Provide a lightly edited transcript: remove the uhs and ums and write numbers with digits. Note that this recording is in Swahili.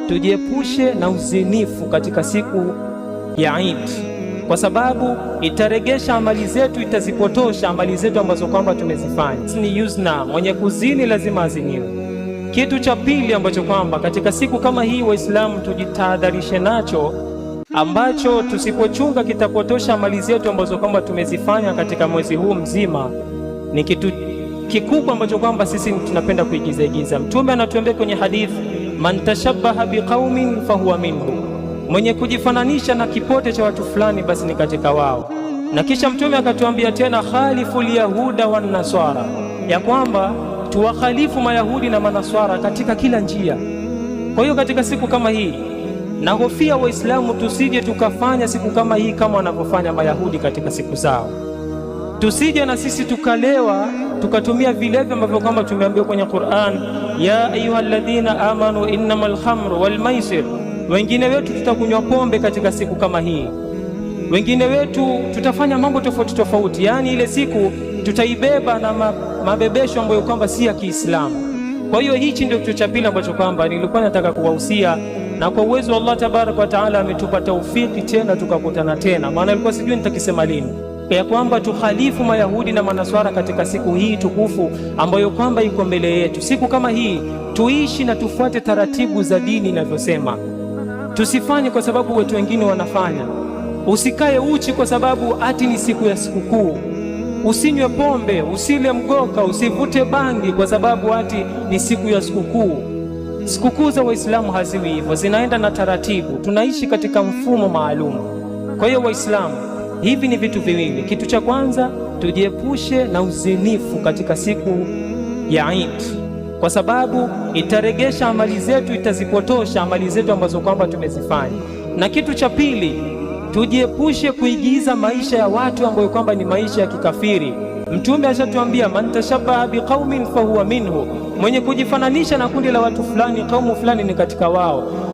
Tujiepushe na uzinifu katika siku ya Eid, kwa sababu itaregesha amali zetu, itazipotosha amali zetu ambazo kwamba tumezifanya. Ni yuzna, mwenye kuzini lazima aziniwe. Kitu cha pili ambacho kwamba katika siku kama hii Waislamu tujitahadharishe nacho, ambacho tusipochunga kitapotosha amali zetu ambazo kwamba tumezifanya katika mwezi huu mzima, ni kitu kikubwa ambacho kwamba sisi tunapenda kuigiza igiza. Mtume anatuambia kwenye hadithi, man tashabbaha biqaumin fahuwa minhu, mwenye kujifananisha na kipote cha watu fulani basi ni katika wao. Na kisha Mtume akatuambia tena, khalifu lyahuda wan nasara, ya kwamba tuwakhalifu Mayahudi na Manaswara katika kila njia. Kwa hiyo katika siku kama hii nahofia Waislamu tusije tukafanya siku kama hii kama wanavyofanya Mayahudi katika siku zao, tusije na sisi tukalewa tukatumia vilevi ambavyo kwamba tumeambiwa kwenye Qur'an, ya ayyuhalladhina amanu innamal khamru wal maisir. Wengine wetu tutakunywa pombe katika siku kama hii, wengine wetu tutafanya mambo tofauti tofauti, yaani ile siku tutaibeba na mabebesho ambayo kwamba si ya Kiislamu. Kwa hiyo hichi ndio kitu cha pili ambacho kwamba nilikuwa nataka kuwahusia, na kwa uwezo wa Allah tabaraka wa taala ametupa taufiki tena tukakutana tena, maana ilikuwa sijui nitakisema lini, ya kwamba tukhalifu Mayahudi na Manaswara katika siku hii tukufu ambayo kwamba iko mbele yetu. Siku kama hii tuishi na tufuate taratibu za dini inavyosema, tusifanye kwa sababu watu wengine wanafanya. Usikae uchi kwa sababu ati ni siku ya sikukuu. Usinywe pombe, usile mgoka, usivute bangi kwa sababu ati ni siku ya sikukuu. Sikukuu za Waislamu haziwi hivyo, zinaenda na taratibu. Tunaishi katika mfumo maalum. Kwa hiyo Waislamu, hivi ni vitu viwili. Kitu cha kwanza, tujiepushe na uzinifu katika siku ya Eid, kwa sababu itaregesha amali zetu, itazipotosha amali zetu ambazo kwamba tumezifanya. Na kitu cha pili, tujiepushe kuigiza maisha ya watu ambayo kwamba ni maisha ya kikafiri. Mtume ashatuambia man tashabbaha biqaumin fahuwa minhu, mwenye kujifananisha na kundi la watu fulani, kaumu fulani, ni katika wao.